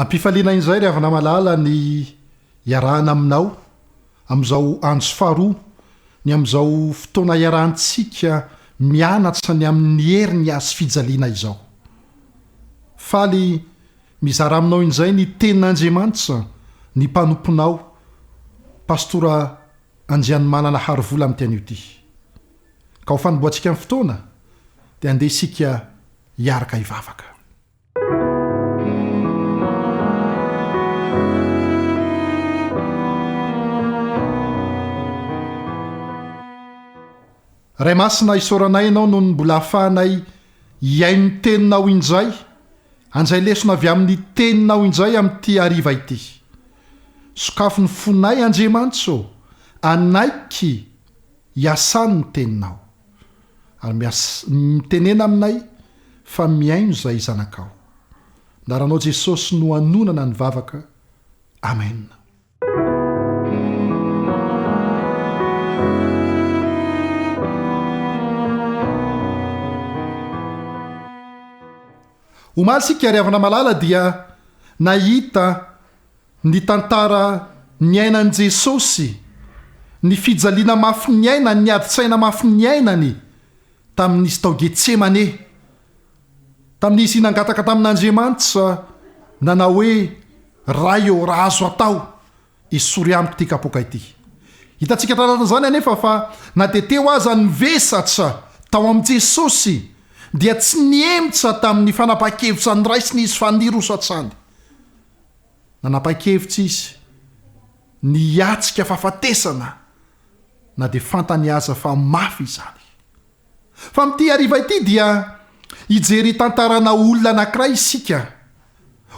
Am-pifaliana indray ry havana malala ny iarahana aminao amin'izao andro faharoa ny amin'izao fotoana iarahantsika mianatra ny amin'ny herin'ny hazo fijaliana izao. Faly mizara aminao indray ny tenin'Andriamanitra ny mpanomponao Pastora Andrianomanana Harivola amin'ity anio ity. Ka ho fanombohantsika ny fotoana dia andeha isika hiaraka hivavaka. Ray Masina, isaoranay Ianao noho ny mbola ahafahanay hihaino ny Teninao indray, handray lesona avy amin'ny Teninao indray amin'ity hariva ity. Sokafy ny fonay, Andriamanitra ô, hanaiky hiasany ny Teninao. Ary mias, mitenena aminay fa mihaino izay zanakao. Anaranao Jesosy no anonana ny vavaka. Amen. Omaly isika ry havana malala dia nahita ny tantara niainan'i Jesosy, ny fijaliana mafy niainany, ny adin-tsaina mafy niainany tamin'izy tao Getsemane, tamin'izy nangataka tamin'Andriamanitra nanao hoe, Ray ô, raha azo atao, esory amiko ity kapoaka ity. Hitantsika tanatin'izany anefa fa na dia teo aza ny vesatra tao amin'i Jesosy dia tsy nihemotra tamin'ny fanapahan-kevitra noraisiny izy fa niroso hatrany. Nanapa-kevitra izy ny hiatrika fahafatesana na dia fantany aza fa mafy izany. Fa amin'ity hariva ity dia hijery tantarana olona anankiray isika,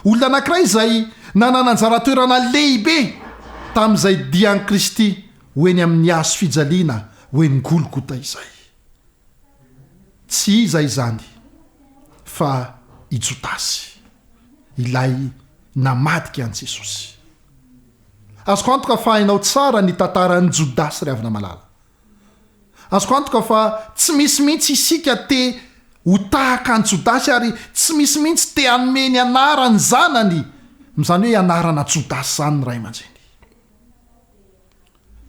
olona anankiray izay nanana anjara toerana lehibe tamin'izay dian'i Kristy ho eny amin'ny hazo fijaliana ho eny Golgota izay. Tsy iza izany fa i Jodasy, ilay namadika an'i Jesosy. Azoko antoka fa hainao tsara ny tantaran'i Jodasy ry havana malala. Azoko antoka fa tsy misy mihitsy isika te ho tahaka an'i Jodasy ary tsy misy mihitsy te hanome ny anaran'ny zanany amin'izany hoe anarana Jodasy izany ny ray aman-dreny.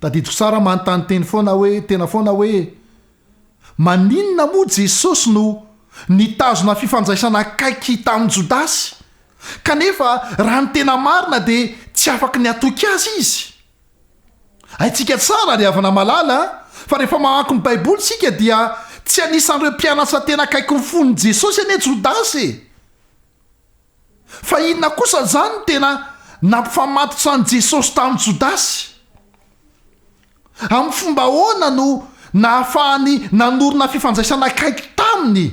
Tadidiko tsara manontany teny foana hoe tena foana hoe maninona moa Jesosy no nitazona fifandraisana akaiky tamin'i Jodasy kanefa raha ny tena marina dia tsy afaky ny hatoky azy izy? Haintsika tsara ry havana malala fa rehefa mamaky ny Baiboly isika dia tsy anisan'ireo mpianatra tena akaiky ny fon'i Jesosy anie Jodasy e! Fa inona kosa izany no tena nampifamatotra an'i Jesosy tamin'i Jodasy? Amin'ny fomba ahoana no nahafahany nanorina fifandraisana akaiky taminy,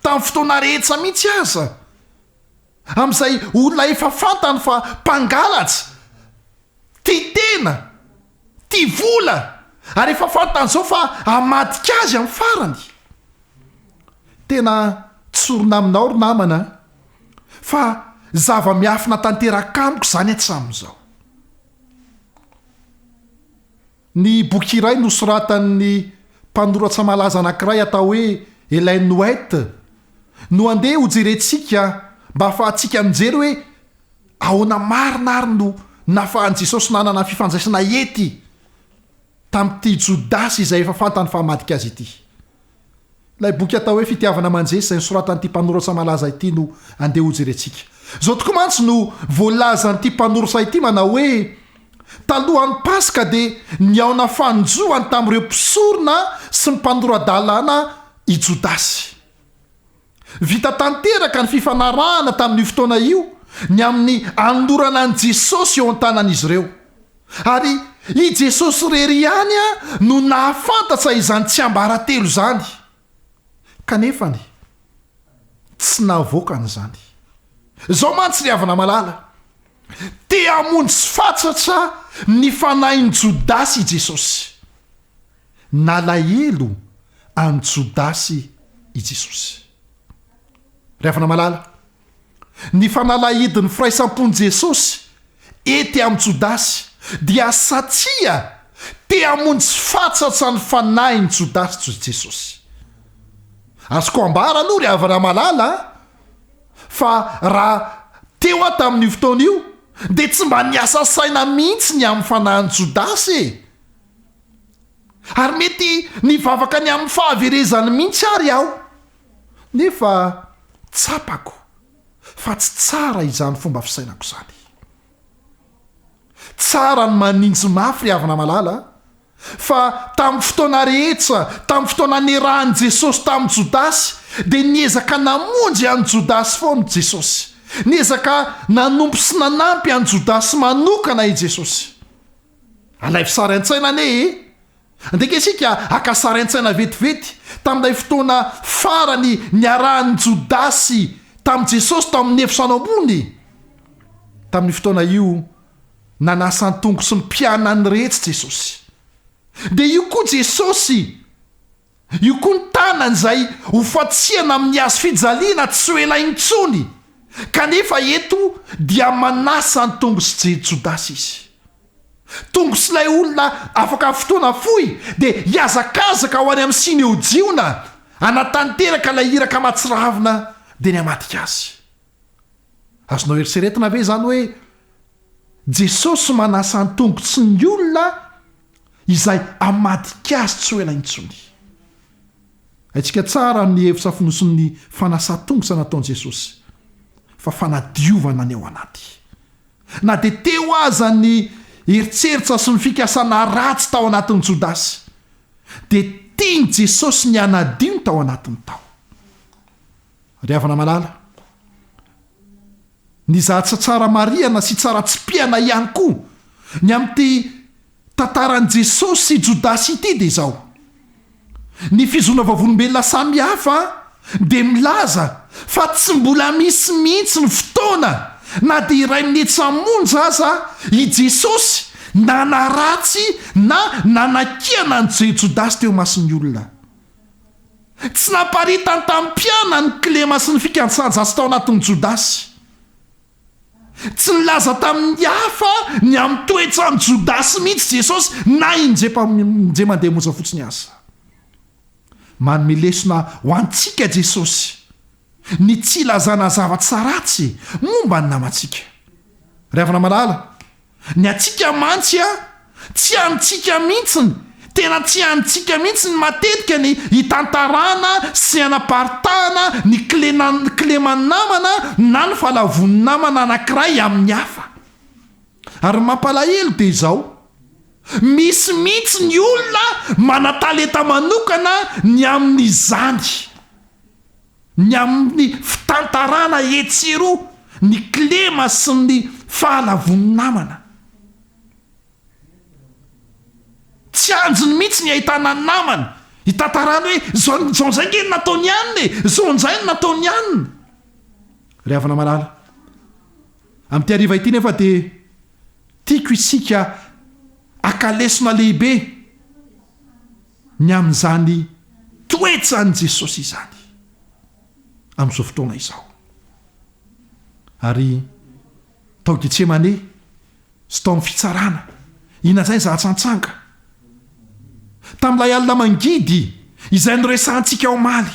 tamin'ny fotoana rehetra mihitsy aza, amin'izay olona efa fantany fa mpangalatra, tia tena, tia vola, ary efa fantany izao fa hamadika azy amin'ny farany? Tena tsorina aminao ry namana a! Fa zava-miafina tanteraka amiko izany hatramin'izao. Ny boky iray nosoratan'ny mpanoratra malaza anankiray atao hoe Ellen White no andeha hojerentsika mba hahafahantsika mijery hoe ahoana marina ary no nahafahan'i Jesosy nanana fifandraisana ety tamin'ity Jodasy izay efa fantany fa hamadika azy ity. Ilay boky atao hoe Fitiavana Mandresy izay nosoratan'ity mpanoratra malaza ity no andeha hojerentsika. Izao tokoa mantsy no voalazan'ity mpanoratra ity manao hoe, Talohan'ny Paska dia nihaona fanjohany tamin'ireo mpisorona sy ny mpanora-dalàna i Jodasy. Vita tanteraka ny fifanarahana tamin'io fotoana io ny amin'ny hanolorana an'i Jesosy eo an-tanan'izy ireo. Ary i Jesosy irery ihany no nahafantatra izany tsiambaratelo izany. Kanefany, tsy navoakany izany. Izao mantsy ry havana malala, te hamonjy fatratra ny fanahin'i Jodasy i Jesosy. Nalahelo an'i Jodasy i Jesosy. Ry havana malala, ny fanalahidin'ny firaisam-pon'i Jesosy ety amin'i Jodasy dia satria te hamonjy fatratra ny fanahin'i Jodasy Jesosy. Azoko ambara aloha ry havana malala fa raha. Teo aho tamin'io fotoana io dia tsy mba niasa saina mihitsy ny amin'ny fanahin'i Jodasy e! Ary mety nivavaka ny amin'ny fahaverezany mihitsy ary aho. Nefa tsapako fa tsy tsara izany fomba fisainako izany. Tsara ny maninjy mafy ry havana malala a! Fa tamin'ny fotoana rehetra, tamin'ny fotoana niarahan'i Jesosy tamin'i Jodasy, dia niezaka namonjy an'i Jodasy foana Jesosy. Niezaka nanompo sy nanampy an'i Jodasy manokana i Jesosy. Alaivo sary an-tsaina anie e! Andeha kay isika haka sary an-tsaina vetivety, tamin'ilay fotoana farany niarahan'i Jodasy tamin'i Jesosy tao amin'ny efitrano ambony. Tamin'io fotoana io, nanasa ny tongotry ny mpianany rehetra Jesosy. Dia io koa Jesosy, io koa ny tanany izay ho fantsihana amin'ny hazo fijaliana tsy ho ela intsony, kanefa eto dia manasa ny tongotry Jodasy Izy. Tongotr'ilay olona afaka fotoana fohy dia hihazakazaka ho any amin'ny Sineojiona hanatanteraka ilay iraka mahatsiravina dia ny hamadika azy. Azonao eritreretina ve izany hoe Jesosy manasa ny tongotry ny olona izay hamadika azy tsy ho ela intsony? Haintsika tsara ny hevitra fonosin'ny fanasan-tongotra nataon'i Jesosy, fa fanadiovana ny ao anaty. Na dia teo aza ny eritreritra sy ny fikasana ratsy tao anatin'i Jodasy, dia tian'i Jesosy ny hanadio ny tao anatiny tao. Ry havana malala, ny zatra tsara marihana sy tsara tsipihana ihany koa ny amin'ity tantaran'i Jesosy sy Jodasy ity dia izao, ny fizoana vavolombelona samihafa dia milaza fa tsy mbola misy mihitsy ny fotoana na dia iray minitra monja aza i Jesosy nanaratsy na nanakiana an'i Jodasy teo imason'ny olona. Tsy naparitany tamin'ny mpianany ny kilema sy ny fikantsan-dratsy tao anatin'i Jodasy. Tsy nilaza tamin'ny hafa ny amin'ny toetran'i Jodasy mihitsy Jesosy na injay mandeha monja fotsiny aza. Manome lesona ho antsika Jesosy ny tsy hilazana zavatra ratsy momba ny namantsika. Ry havana malala, Ny antsika mantsy a, tsy antsika mihitsiny, tena tsy antsika mihitsiny matetika ny hitantarana sy hanaparitahana ny kileman'ny namana na ny fahalavoan'ny namana anankiray amin'ny hafa. Ary ny mampalahelo dia izao, misy mihitsy ny olona manan-talenta manokana ny amin'izany. Ny amin'ny fitantarana etsy sy eroa ny kilema sy ny fahalavoan'ny namana. Tsy anjiny mihitsy ny ahitana ny namana, hitantarany hoe zao zao indray nge ny nataon'i anona e, zao indray ny nataon'i anona. Ry havana malala, amin'ity hariva ity nefa dia tiako isika haka lesona lehibe. ny amin'izany toetran'i Jesosy izany amin'izao fotoana izao. Ary tao Getsemane sy tao amin'ny fitsarana, inona izay ny zavatra nitranga? Tamin'ilay alina mangidy izay noresahantsika omaly,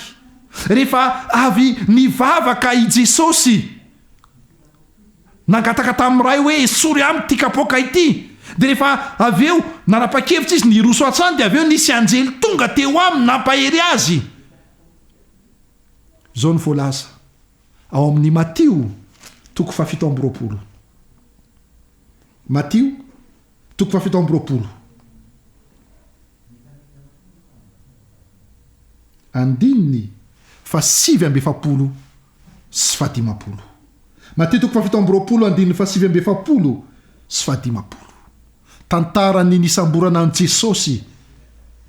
rehefa avy nivavaka i Jesosy, Nangataka tamin'ny Ray hoe esory amiko ity kapoaka ity. Dia rehefa avy eo nanapa-kevitra izy ny hiroso hatrany dia avy eo nisy anjely tonga teo aminy nampahery azy. Izao no voalaza ao amin'ny Matio toko fahafito amby roapolo. Matio toko fahafito amby roapolo. Andininy faha-49 sy faha-50. Matio toko faha-27 andininy faha-49 sy faha-50. Tantaran'ny nisamborana an'i Jesosy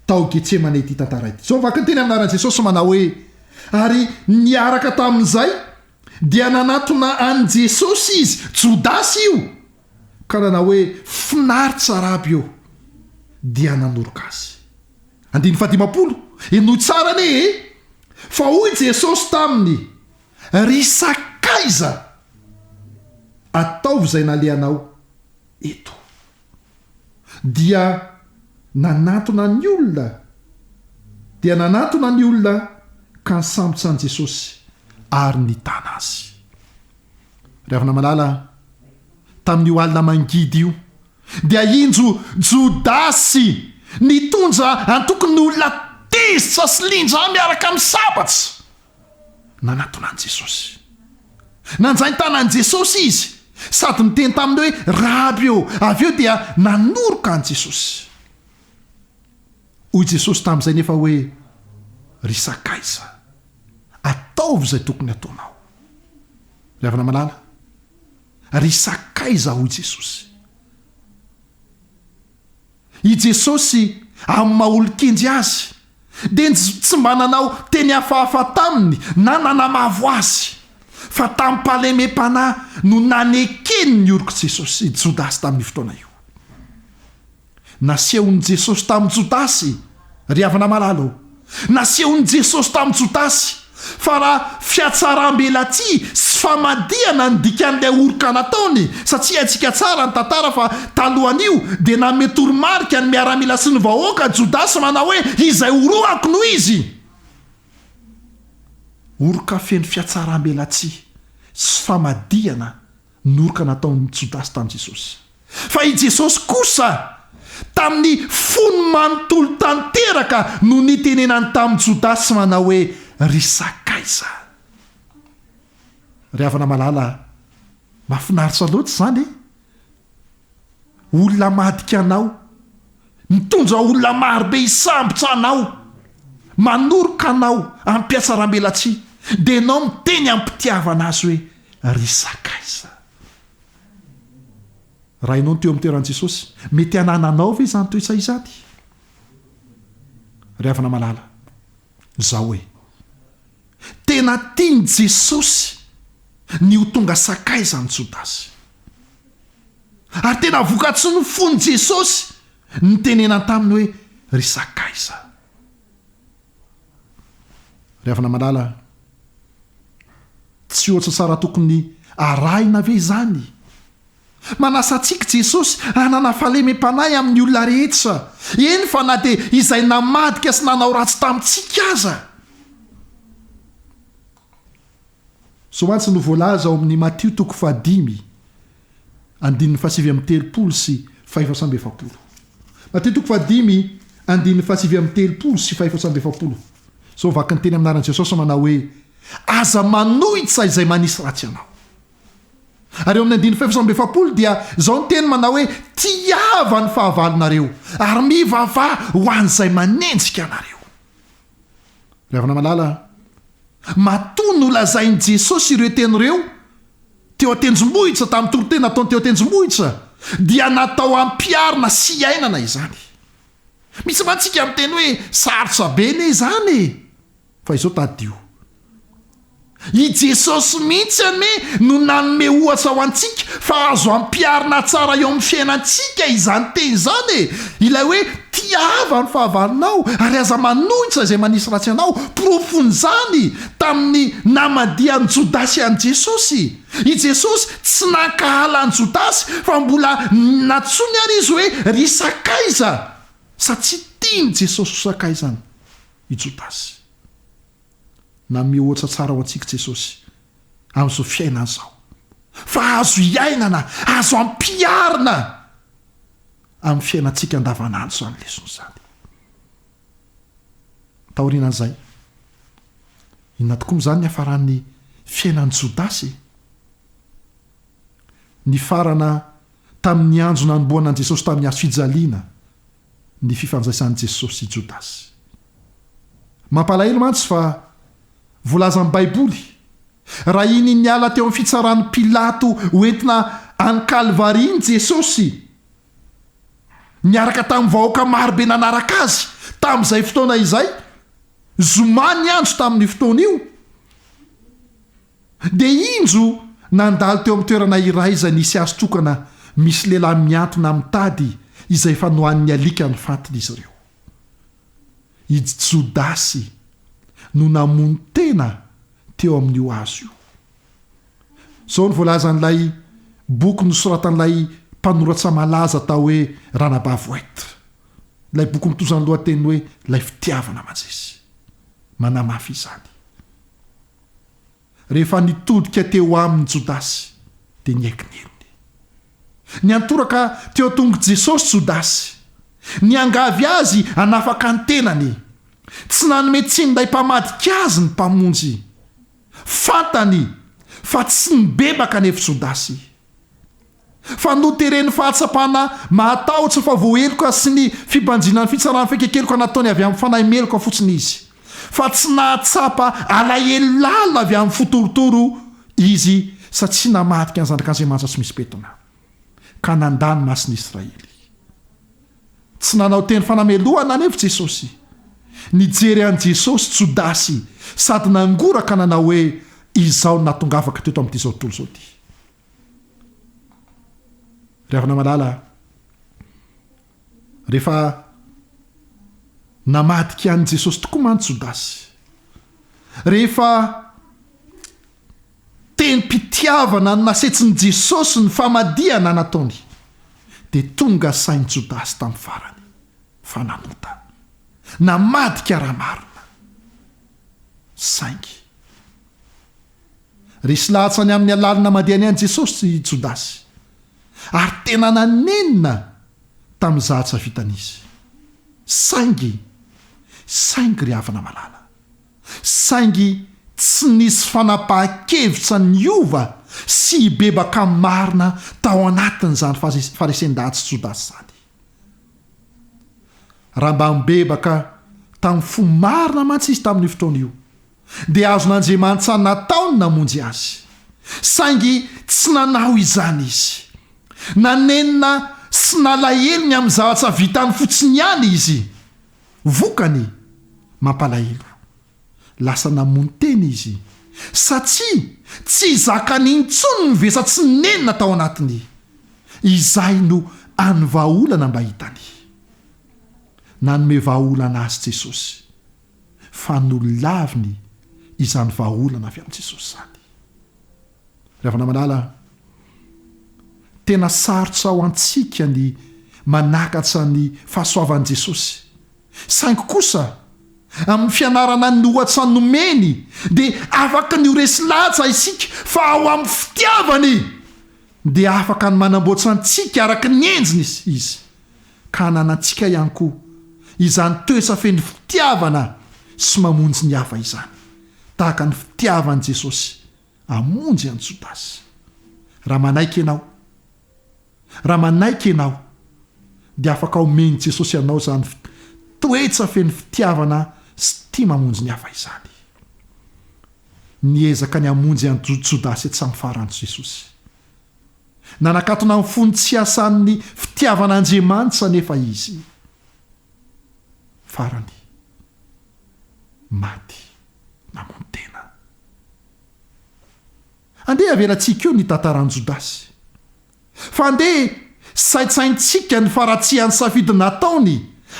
tao Getsemane ity tantara ity. Izao vaky ny teny amin'ny anaran'i Jesosy manao hoe, Ary niaraka tamin'izay dia nanatona an'i Jesosy izy, Jodasy io, ka nanao hoe, Finaritra Raby ô! Dia nanoroka azy. Andininy fahadimampolo, Henoy tsara anie e! Fa hoy Jesosy taminy, Ry sakaiza, ataovy izay nalehanao eto. Dia nanatona ny olona, dia nanatona ny olona ka nisambotra an'i Jesosy ary nitana azy. Ry havana malala, tamin'io alina mangidy io, dia injo Jodasy nitondra antokon'olona tezitra sy lindra miaraka amin'ny sabatra nanatona an'i Jesosy. Nanjain-tanan'i Jesosy izy sady niteny taminy hoe, Raby ô! Avy eo dia nanoroka an'i Jesosy. Hoy Jesosy tamin'izay nefa hoe, Ry sakaiza, ataovy izay tokony hataonao. Ry havana malala, ry sakaiza hoy Jesosy. I Jesosy amin'ny maha olon-kendry azy dia tsy mba nanao teny hafahafa taminy na nanamavo azy, fa tamim-pahalemem-panahy no nanekeny ny orok'i Jesosy, Jodasy tamin'io fotoana io. Nasehon'i Jesosy tamin'i Jodasy, ry havana malala ô, nasehon'i Jesosy tamin'i Jodasy fa raha fihatsaram-belatsihy sy famadihana ny dikan'ilay oroka nataony, satria haintsika tsara ny tantara fa talohan'io dia nanome toromarika ny miaramila sy ny vahoaka Jodasy manao hoe izay orohako no izy. Oroka feno fihatsaram-belatsihy sy famadihana ny oroka nataon'i Jodasy tamin'i Jesosy. Fa i Jesosy kosa, tamin'ny fony manontolo tanteraka no nitenenany tamin'i Jodasy manao hoe, Ry sakaiza. Ry havana malala, mahafinaritra loatra izany e! Olona hamadika anao, mitondra olona marobe hisambotra anao, manoroka anao amim-pihatsaram-belatsihy, dia ianao miteny amim-pitiavana azy hoe, Ry sakaiza. Raha ianao no teo amin'ny toeran'i Jesosy, mety hanananao ve izany toetra izany? Ry havana malala, izao e. Tena tian'i Jesosy ny ho tonga sakaizan'i Jodasy. Ary tena vokatry ny fon'i Jesosy ny nitenenany taminy hoe, Ry sakaiza. Ry havana malala, tsy ohatra tsara tokony arahina ve izany? Manasa antsika Jesosy hanana fahalemem-panahy amin'ny olona rehetra, eny fa na dia izay namadika sy nanao ratsy tamintsika aza. Izao mantsy no voalaza ao amin'ny Matio toko fahadimy, andininy fahasivy amby telopolo sy fahefatra amby efapolo. Matio toko fahadimy, andininy fahasivy amby telopolo sy fahefatra amby efapolo. Izao vaky ny teny amin'ny anaran'i Jesosy manao hoe, Aza manohitra izay manisy ratsy anao. Ary eo amin'ny andininy fahefatra amby efapolo dia izao ny teny manao hoe, Tiava ny fahavalonareo, ary mivavaha ho an'izay manenjika anareo. Ry havana malala, matoa nolazain'i Jesosy ireo teny ireo teo an-tendrombohitra, tamin'ny toriteny nataony teo an-tendrombohitra, dia natao hampiharina sy hiainana izany. Misy mantsy isika miteny hoe, sarotra be anie izany e! Fa izao tadidio, I Jesosy mihitsy anie no nanome ohatra ho antsika fa azo ampiharina tsara eo amin'ny fiainantsika izany teny izany e! Ilay hoe tiava ny fahavalonao ary aza manohitra izay manisy ratsy anao. Porofon'izany tamin'ny namadihan'i Jodasy an'i Jesosy. I Jesosy tsy nankahala an'i Jodasy fa mbola nantsoiny ary izy hoe ry sakaiza satria tian'i Jesosy ho sakaizany i Jodasy. Nanome ohatra tsara ho antsika Jesosy amin'izao fiainana izao, fa azo iainana, azo ampiharina amin'ny fiainantsika andavanandro izany lesona izany. Taorianan'izay, inona tokoa moa izany ny hafaran'ny fiainan'i Jodasy e? Nifarana tamin'ny andro nanombohana an'i Jesosy tamin'ny hazo fijaliana ny fifandraisan'i Jesosy sy Jodasy. Mampalahelo mantsy fa voalazan'ny Baiboly, raha iny niala teo amin'ny fitsaran'i Pilato hoentina any Kalvary iny Jesosy, niaraka tamin'ny vahoaka marobe nanaraka azy tamin'izay fotoana izay, zoma ny andro tamin'io fotoana io, Dia indro nandalo teo amin'ny toerana iray izay nisy hazo tokana misy lehilahy mihantona amin'ny tady izay efa nohanin'ny alika ny fatiny izy ireo. I Jodasy no namono tena teo amin'io hazo io. Izao no voalazan'ilay boky nosoratan'ilay mpanoratra malaza atao hoe Ranabavy White, ilay boky mitondra ny lohateny hoe Ilay Fitiavana Mandresy. Manamafy izany. Rehefa nitodika teo aminy Jodasy. Dia niaiky ny helony. Niantoraka teo an-tongotr'i Jesosy Jodasy. Niangavy azy hanafaka ny tenany. Tsy nanome tsiny ilay mpamadika azy ny Mpamonjy. Fantany fa tsy nibebaka anefa Jodasy. Fa noteren'ny fahatsapana mahatahotra fa voaheloka sy ny fibanjinan'ny fitsaran'ny fekekeloka nataony avy amin'ny fanahy meloka fotsiny izy. Fa tsy nahatsapa alahelo lalina avy amin'ny fo torotoro izy satria namadika ny Zanak'Andriamanitra tsy misy pentina, ka nandà ny Masin'Israely. Tsy nanao teny fanamelohana anefa Jesosy. Nijery an'i Jesosy Jodasy sady nangoraka nanao hoe, Izao no nahatongavako teto amin'ity izao tontolo izao ity. Ry havana malala a! Rehefa namadika an'i Jesosy tokoa mantsy Jodasy, rehefa tenim-pitiavana no nasetsin'i Jesosy ny famadihana nataony, dia tonga sain'i Jodasy tamin'ny farany fa nanota. Namadika raha marina. Saingy. Resy lahatsa ny amin'ny alalana namadihany an'i Jesosy i Jodasy, ary tena nanenina tamin'ny zahatsa vitany izy. Saingy, saingy ry havana malala, saingy tsy nisy fanapahan-kevitra niova sy hibebaka marina tao anatin'izany faharesen-dahats'i Jodasy izany. Raha mba nibebaka tamin'ny fo marina mantsy izy tamin'io fotoana io, dia azon'Andriamanitra natao ny namonjy azy. Saingy tsy nanao izany izy. Nanenina sy nalahelo ny amin'ny zavatra vitany fotsiny ihany izy. Vokany, mampalahelo. Lasa namono tena izy, satria tsy zakany intsony ny vesa-tsy nenina tao anatiny. Izay no hany vahaolana mba hitany. Nanome vahaolana azy Jesosy. fa nolaviny izany vahaolana avy amin'i Jesosy izany. Ry havana malala, tena sarotra ho antsika ny manakatra ny fahasoavan'i Jesosy. Saingy kosa, amin'ny fianarana ny ohatra nomeny, dia afaka ny ho resy lahatra isika fa ao amin'ny fitiavany dia afaka ny manamboatra antsika araka ny endriny Izy. ka hananantsika ihany koa izany toetra feno fitiavana sy mamonjy ny hafa izany, tahaka ny fitiavan'i Jesosy hamonjy an'i Jodasy. Raha manaiky ianao, raha manaiky ianao, dia afaka omen'i Jesosy anao izany toetra feno fitiavana sy tia mamonjy ny hafa izany. Niezaka ny hamonjy an'i Jodasy hatramin'ny farany Jesosy. Nanakatona ny fony tsy hiasan'ny fitiavan'Andriamanitra anefa izy. Farany, maty namono tena. Andeha havelantsika eo ny tantaran'i Jodasy. Fa andeha saintsaintsika ny faharatsian'ny safidy nataony,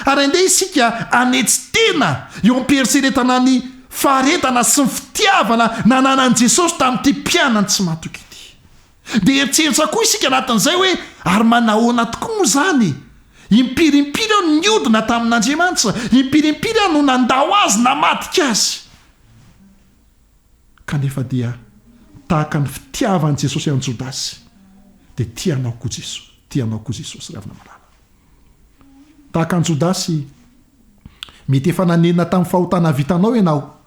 ary andeha isika hanetsy tena eo am-pieritreretana ny faharetana sy ny fitiavana nananan'i Jesosy tamin'ity mpianany tsy mahatoky ity. Dia eritreritra koa isika anatin'izay hoe, ary manahoana tokoa moa izany? Impiry impiry aho no niodina tamin'Andriamanitra, impiry impiry aho no nandao Azy, namadika Azy. Kanefa dia tahaka ny fitiavan'i Jesosy an'i Jodasy, dia tia anao koa Jesosy, tia anao koa Jesosy ry havana malala. Tahaka an'i Jodasy, mety efa nanenina tamin'ny fahotana vitanao ianao,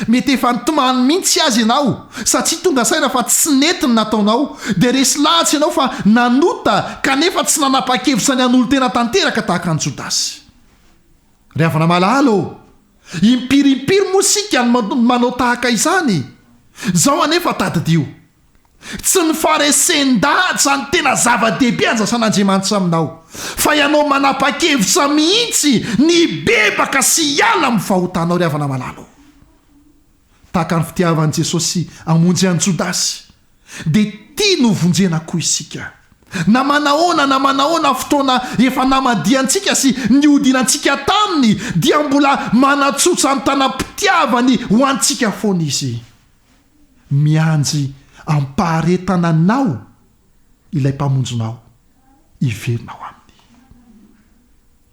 Mety efa nitomany mihitsy aza ianao satria tonga saina fa tsy nety ny nataonao, dia resy lahatra ianao fa nanota kanefa tsy nanapa-kevitra ny hanolo-tena tanteraka tahaka an'i Jodasy. Ry havana malala ô! Impiry impiry moa isika no manao tahaka izany? Izao anefa tadidio, Tsy ny faharesen-dahatra no tena zava-dehibe andrasan'Andriamanitra aminao, fa ianao manapa-kevitra mihitsy ny hibebaka sy hiala amin'ny fahotanao, ry havana malala ô. Tahaka ny fitiavan'i Jesosy hamonjy an'i Jodasy, dia tiany hovonjena koa isika. Na manahoana na manahoana fotoana efa namadihantsika sy nihodinantsika taminy, dia mbola manatsotra ny tanam-pitiavany ho antsika foana Izy. Mianjy am-paharetana anao ilay Mpamonjinao hiverina ao Aminy.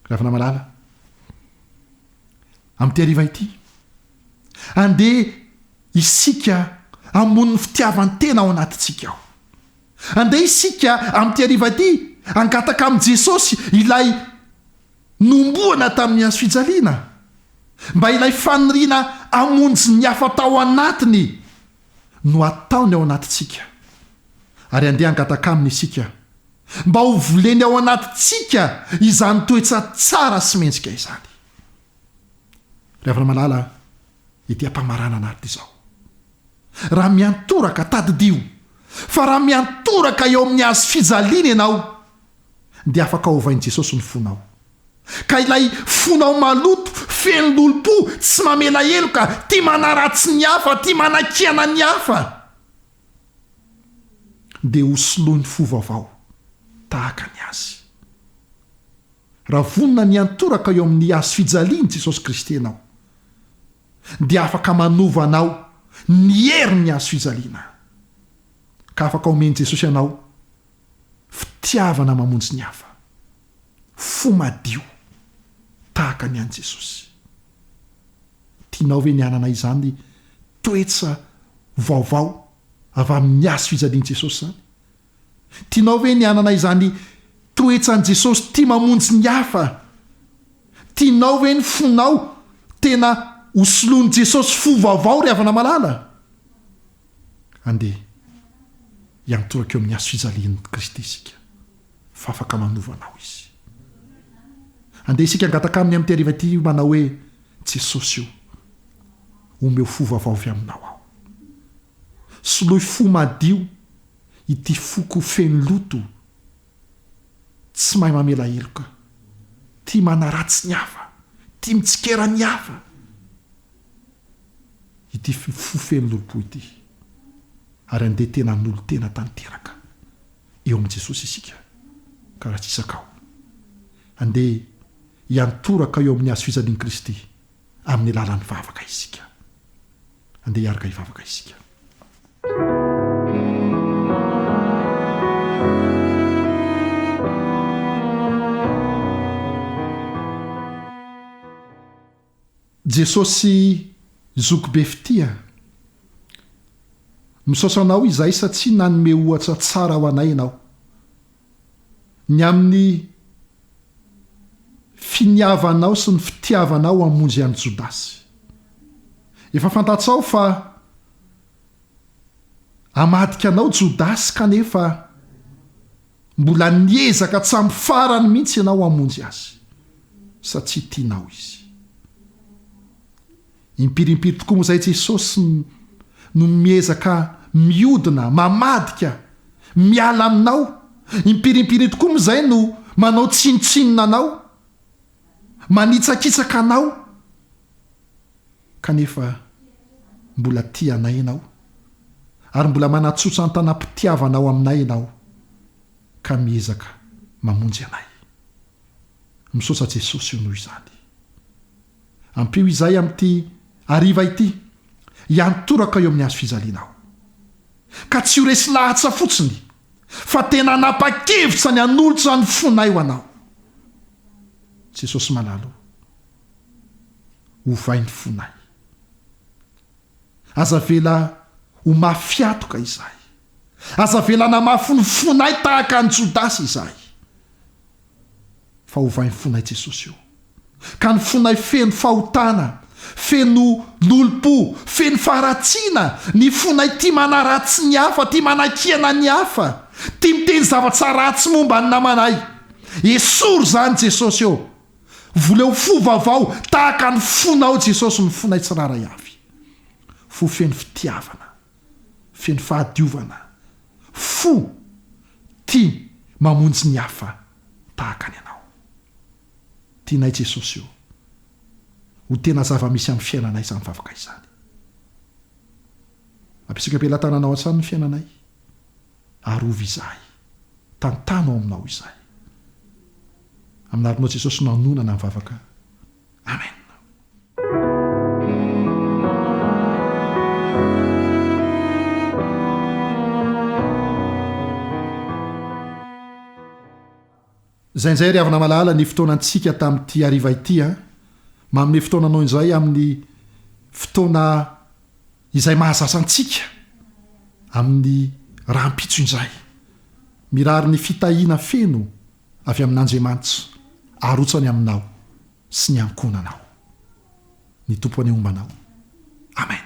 Ravina malala, amin'ity hariva ity, andeha isika hamono ny fitiavan-tena ao anatintsika ao. Andeha isika amin'ity hariva ity hangataka amin'i Jesosy ilay nohomboana tamin'ny hazo fijaliana, mba ilay faniriana hamonjy ny hafa tao anatiny no hataony ao anatintsika. Ary andeha hangataka Aminy isika mba ho voleny ao anatintsika izany toetra tsara sy mendrika izany. Ry havana malala, ety am-pamaranana ary dia izao. Raha miantoraka, tadidio fa raha miantoraka eo amin'ny hazo fijaliana ianao, dia afaka ovain'i Jesosy ny fonao. Ka ilay fonao maloto, feno lolompo, tsy mamela heloka, tia manaratsy ny hafa, tia manakiana ny hafa, dia hosoloiny fo vaovao tahaka ny azy. Raha vonona ny hiantoraka eo amin'ny hazo fijalian'i Jesosy Kristy ianao, dia afaka manova anao ny herin'ny hazo fijaliana, ka afaka omen'i Jesosy anao fitiavana mamonjy ny hafa, fo madio tahaka ny an'i Jesosy. Tianao ve ny hanana izany toetra vaovao avy amin'ny hazo fijalian'i Jesosy izany? Tianao ve ny hanana izany toetran'i Jesosy tia mamonjy ny hafa? Tianao ve ny fonao tena ho soloin'i Jesosy fo vaovao ry havana malala? Andeha hiantoraka eo amin'ny hazo fijalian'i Kristy isika fa afaka manova anao Izy. Andeha isika hangataka Aminy amin'ity hariva ity manao hoe, Jesosy o, omeo fo vaovao avy Aminao aho. Soloy fo madio ity foko feno loto, tsy mahay mamela heloka, tia manaratsy ny hafa, tia mitsikera ny hafa. Ity fo feno lolompo ity. Ary andeha tena hanolo-tena tanteraka eo amin'i Jesosy isika, ka raha tsy isakao, andeha hiantoraka eo amin'ny hazo fijalian'i Kristy amin'ny alalan'ny vavaka isika. Andeha hiaraka hivavaka isika. Jesosy zoky be fitia, misaotra anao izahay satria nanome ohatra tsara ho anay ianao. Ny amin'ny finiavanao sy ny fitiavanao hamonjy an'i Jodasy. Efa fantatrao fa hamadika anao Jodasy kanefa mbola niezaka hatramin'ny farany mihitsy ianao hamonjy azy satria tianao izy. Impiry impiry tokoa moa izay Jesosy no miezaka miodina, mamadika, miala aminao. Impiry impiry tokoa moa izay no manao tsinontsinona anao, manitsakitsaka anao. Kanefa mbola tia anay Ianao, ary mbola manatsotra an-tanam-pitiavana ao aminay Ianao, ka miezaka mamonjy anay. Misaotra Jesosy o noho izany. Ampio izahay amin'ity hariva ity hiantoraka eo amin'ny hazo fijalianao. Ka tsy ho resy lahatsa fotsiny, fa tena hanapa-kevitra ny hanolotra ny fonay ho Anao. Jesosy malala o, ovay ny fonay. Aza avela ho mafy hatoka izahay. Aza avela hanamafy ny fonay tahaka an'i Jodasy izahay. Fa ovay ny fonay Jesosy o. Ka ny fonay feno fahotana, feno lolompo, feno faharatsiana, ny fonay tia manaratsy ny hafa, tia manakiana ny hafa, tia miteny zavatra ratsy momba ny namanay. Esory izany Jesosy o. Voleo fo vaovao tahaka ny fonao Jesosy ny fonay tsiraray avy. Fo feno fitiavana, feno fahadiovana, fo tia mamonjy ny hafa tahaka ny anao. Tianay Jesosy o. Ho tena zava-misy amin'ny fiainanay izany vavaka izany. Apetraka am-pelatananao hatrany ny fiainanay. Arovy izahay. Tantano ao aminao izahay. Aminarinao Jesosy no anonana ny vavaka. Amen. Izay indray ry havana malala ny fotoanantsika tamin'ity hariva ity an! Manome fotoana anao indray amin'ny fotoana izay mahazatra antsika amin'ny rahampitso indray. Mirary ny fitahiana feno avy amin'Andriamanitra arotsany aminao sy ny ankohonanao. Ny Tompo anie homba anao. Amen.